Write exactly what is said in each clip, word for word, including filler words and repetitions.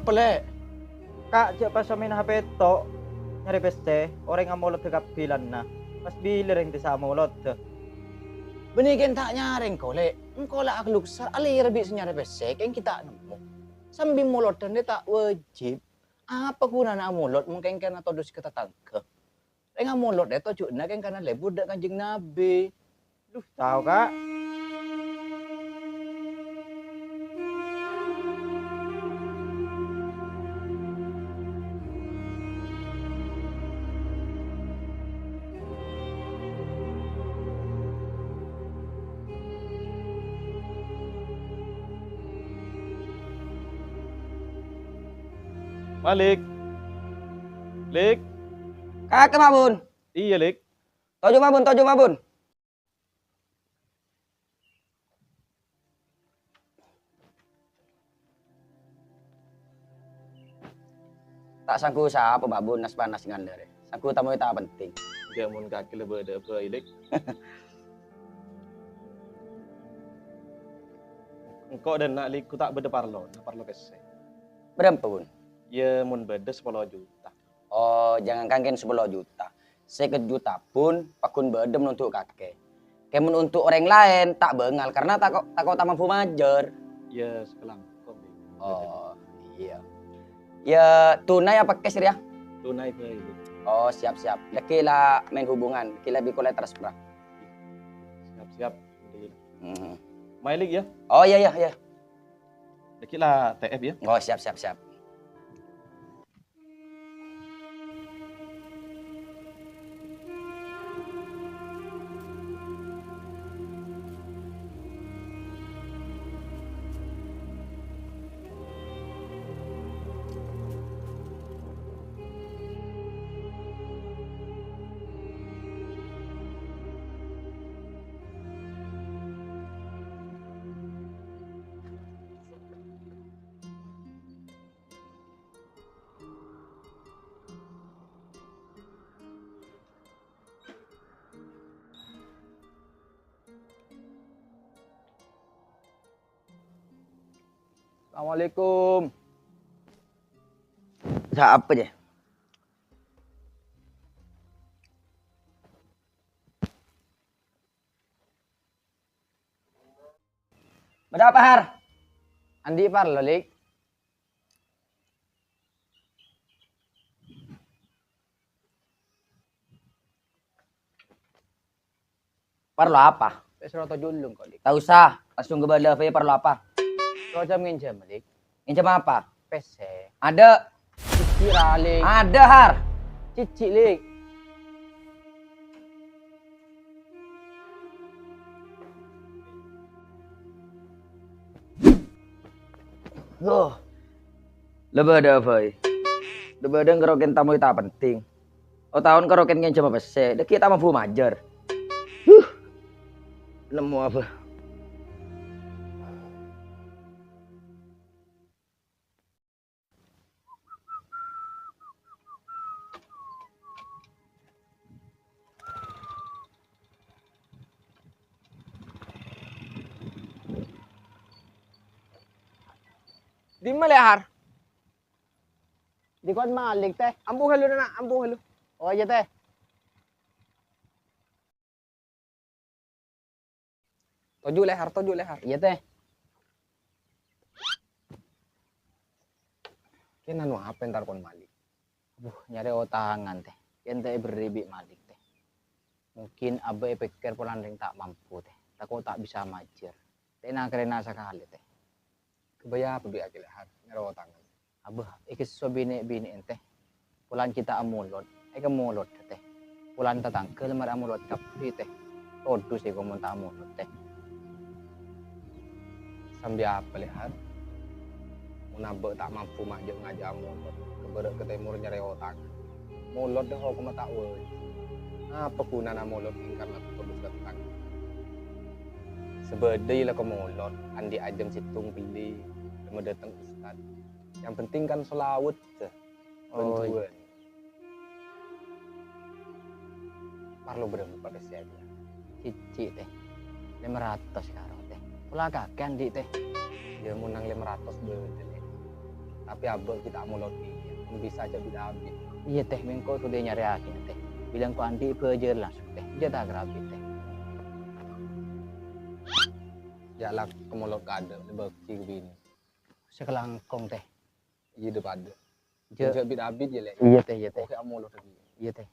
Pelè'. Ka', jhâ' pas samèna pètto' nyarè pèssè, orèng amolodhâ kabbhi lanna. Pas bilâ rèng dhisa amolodhâ? Bânnè kèng ta' nyarè engko', Lè'. Engko' la akaluksa, alèra bi' sè nyarè pèssè, kèng ghi' ta' nemmo. Sambi molodhân rè ta' wajib. Apa ghunana amolod mon kèng kèra todus ka tatangghâ? Rèng amolod rè tojjhuna kèng karana lebur dâ' Kanjeng Nabi. Duh, tao, Ka'. Malik. Lik. Kakè, Mabun. Iyâ, Lik. Toju', Mabun, toju', Mabun. Ta' sangghu sapa, Mabun, nas-panas ngandhâr. Sangghu tamoy ta' penting. Jhâ' mon kakè la bâdâ bhâi, Lik. Engko' dâ' enna', Lik, ghu ta' bâdâ parlona, parlo pèssè. Bârâmpa, Bun? Yâ, mon bâdâ sapolo juta. Oh, jangankan kèng sapolo juta. Sèket juta pon pagghun bâdâ mon onto' kakè. Kèng mon onto' orèng laèn, ta' bângal, karena tako', tako' ta' mampu majâr. Yâ, sakalangkong, Lik. Oh, iyâ. Yâ, tunai apa cash, rèya? Tunai bhâi, Lik. Oh, siap, siap. Dhâggi' la maèn hubungan, dhâggi' la bi' kaulâ transfer. Siap, siap. Hmm. Maèn, Lik, yâ? Oh, iyâ, iyâ, iyâ. Dhâggi' la T F, yâ? Oh, siap, siap, siap. Assalamualaikum. Sapa, Jè? Bâdâ apa, Har? Andi' parlo, Lik? Parlo apa? Pèssè roto julung kok, Lik. Ta' osa, langsung ka bâlâ bhâi, parlo apa? Kok jhâ' ngènjhâm, Lik. Ngènjhâm apa? Pèssè. Adâ'. Cici ra, Lik. Adâ', Har. Cici, Lik. Loh. La bâdâ bhâi. La bâdâ karo kèng tamoy ta' penting. Otabâ karo kèng ngènjhâmma pèssè, dhâggi' ta' mampu majâr. Huh. Nemmo apa? Dimma, Lè', Har? Dikon Malik, Tè. Ambu ghâllu, na', ambu ghâllu. Oh, iyâ, Tè. Toju', Lè', Har, toju', Lè', Har. Iyâ, Tè. Kèng anu apa entar kon Malik? Aduh, nyarè otangan, Tè. Kèng ta' èberri' bi' Malik, Tè. Mungkin abâ' èpèkkèr polana rèng ta' mampu, Tè. Tako' ta' bisa majâr. Tè, na-, karena sakalè, Tè. Kabâjâ apa bi' kakè, Lè', Har, nyarè otangan? Abâ, èkesso binè'-binè' èntè. Polana ghi' ta' amolod, èkamolod, Tè. Polana tatangghâ la marè amolod kabbhi, Tè. Todus sè komon ta' amolod, Tè. Sambi apa, Lè', Har? Mon abâ' ta' mampu majâ-ngajâ amolod, ka bârâ' ka tèmor nyarè otangan. Molod dâ' hokomma ta' wâjib. Apa ghunana molod èngkana todus ka tatangghâ? Sè bâdâ la ka molod, andi' ajâm sèttong bellè, la madâteng ustad. Yang penting kan shalawat, jâ. Oh, iyâ. Bhântowan. Parlo bârâmpa pèssè, Tè? Cici, Tè. Lèma ratos karo, Tè. Pola kakè andi', Tè. Yâ, mon nang lèma ratos bâdâ, Lè'. Tapè abâ' ghi' ta' molod kèya, mon bisa jhâ' bit-abit. Iyâ, Tèh, mèngko' sodâ nyarèyaghi, Tèh. Bilâng ko' andi' bhâjâr langsung, Tèh. Jhâ' ta' agrabi, Tèh. Jhâ' la ka molod kaadâ', la bâgi ka binè. Sakalangkong, Tèh. Iyâ, dâ' padâ. Jhâ'. Jhâ' bit-abit, yâ, Lè'. Iyâ, Tèh, iyâ, Tèh. Oke, amolod lagi. Iyâ, Tèh.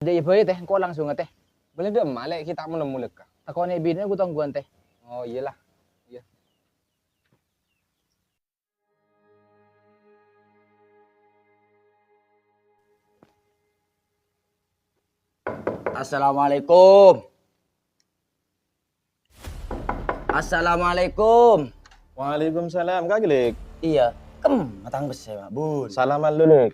Jhâ' iyâ bhâi, Tèh, engko' langsung, Tèh. Bâlâ dâ' emma, Lè', ghi' ta' mon-nemmo lekka. Takonè binèna gu-tongguwân, Tèh. Oh, iyâlah. Iyâ. Assalamualaikum. Assalamualaikum. Waalaikumsalam, Ka' Gilik. Iyâ, kemma tang pèssè, Ma'bun. Salaman lu, Lik.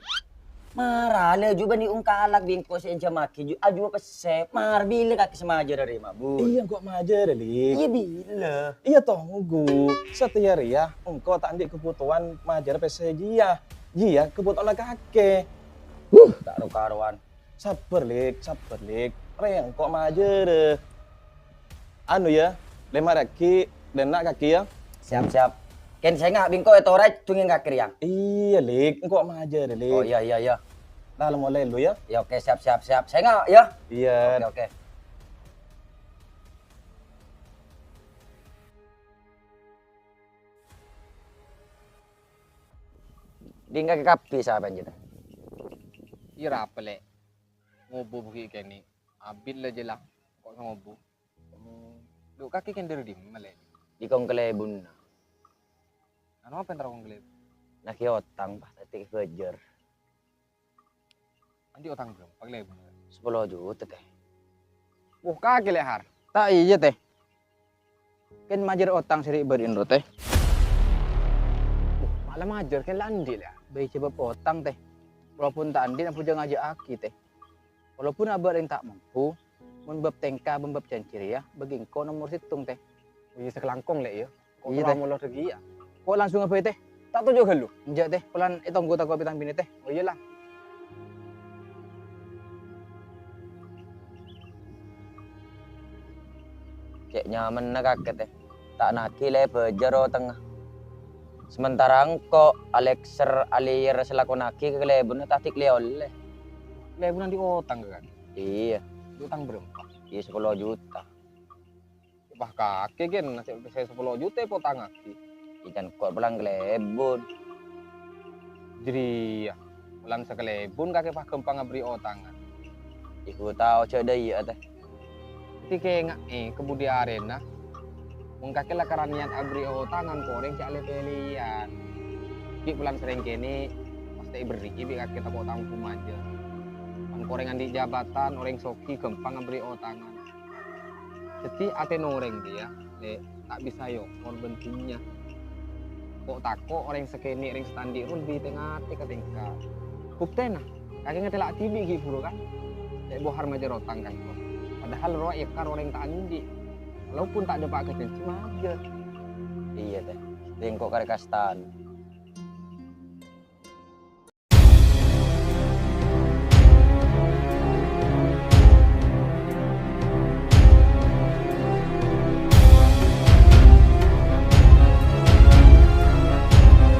Mara laju bânnè ongkalak bi' engko' sè ènjhâmaghi ju-, ajuwâ pèssè. Mar bilâ kakè sè majâr arèya, Ma'bun? Iyâ, engko' majâr, Lik. Iyâ, bilâ? Iyâ, tonggu. Satèya rèya engko' ta' andi' kabhutowan majâr pèssè jiyâ. Jiyâ kabhutowanna kakè. Huh, ta' ro-karowan. Sabbhâr, Lik, sabbhâr, Lik. Rèya engko' majârâ. Anu, yâ, lèmaraghi dâ' enna' kakè, yâ. Siap, siap. Kèng sènga' bi' engko' ètorè dungngèng kakè rèya. Iyâ, Lik, engko' majârâ, Lik. Oh, iyâ, iyâ, iyâ. Tang la molè lu, yâ. Iyâ, oke, siap, siap, siap. Sènga', yâ. Iyâ. Oke, oke. Dingka kabbhi sapa, Jun? Iyâ, arapa, Lè'? Ngobu bâgi kènè'. Abit la jâ la. Ko' ngobu. Hmm, dhu kakè kèng dâri dimma, Lè'? Dhi kong kalèbunna. Anu apa èntar kong kalèbun? Naghi otang, Pak, tadâ' bhâjâr. Andi' otang bârâmpa kalèbun? Sapolo juta, Tèh. Wah, kakè, Lè', Har. Ta' iyâ, Tèh. Kèng majâr otang sè ri'-bâri'na ro, Tèh. Wah, mala majâr kèng la andi', Lè'. Bâi jâ bâb otang, Tèh. Walaupun ta' andi', ampon jhâ' ngajhâ'âghi, Tèh. Walaupun abâ' rèng ta' mampu, mon bâb tèngka bân bâb jhânjhi rèya, bâgi engko' nomor sèttong, Tèh. Oh, iyâ, sakalangkong, Lè', yâ. Ko' Iyâ, Tèh. Amolod lagi, yâ? Ko' langsung abâ', Tèh. Ta' toju' ghâllu. Enjâ', Tèh. Polana ètongghu tako' pètang binè, Tèh. Oh, iyâ, la. Cè' nyamana kakè, Tèh. Ta' naghi lè bâjâr otangnga. Samantara engko' alèkser, alèyèr sè lakona naghi ka kalèbunna ta' andi' lè-ollè. Kalèbun andi' otang, kakè? Iyâ. Otang bârâmpa? Iyâ, sapolo juta. Wah, kakè, ghi, sè, sè sapolo juta èpotangngaghi. Iyâ, kan ko' polana kalèbun. Jârèya, polana sakalèbun kakè pas ghâmpang aberri' otangan. Iku tao jâ' dâ' iyâ, Tèh. Dhâddhi kènga'è, ka budi arèna, mon kakè la kara niyat aberri' otangan ka orèng, jhâ' lè-pèlèyan. Ghi' polana sarèng kènè', pastè èberri'i bi' kakè tako' tangghung majâr. Mon ka orèng andi' jabatan, orèng soghi ghâmpang aberri' otangan. Dhâddhi, atèna orèng rèya, Lè', ta' bisa èokor bân dhunnya. Ko' tako' orèng sakènè', orèng sè ta' andi' ron bi' tè-ngatè ka tèngka. Buktèna, kakè ngatèla' dhibi' ghi' bhuru, kan? Cè' Bohar majâr otang, kan, ko'. Padahal rowa èyèkar orèng ta' andi'. Walaupun ta' dâpa' ka jhânjhi majâr. Iyâ, Tèh. Dhing ko' karè kastana.